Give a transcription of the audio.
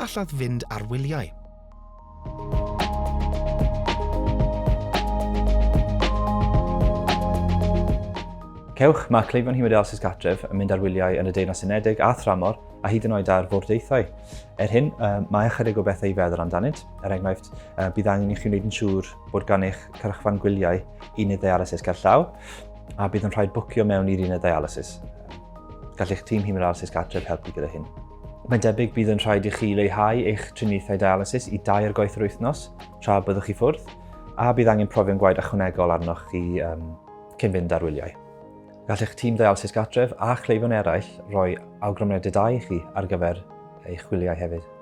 allaf fynd ar wyliau? Cewch, mae cleifion hemodialysis gartref yn mynd ar wyliau yn y Deyrnas Unedig a thramor, a hyd yn oed ar fwrdeithiau. Er hyn, mae ychydig o bethau i feddwl amdanynt. Er enghraifft, bydd angen i chi wneud yn siŵr bod gan eich cyrchfan gwyliau uned ddialysis gerllaw, a bydd yn rhaid bwcio mewn i'r uned ddialysis. Gall eich tîm hemodialysis gartref helpu gyda hyn. Mae'n debyg bydd yn rhaid i chi leihau eich triniaethau dialysis i dair gwaith yr wythnos tra byddwch chi ffwrdd, a bydd angen profion gwaed ychwanegol arnoch chi um, cyn fynd ar wyliau. Gall eich tîm dialysis gartref a chleifion eraill roi awgrymiadau da i chi ar gyfer eich gwyliau hefyd.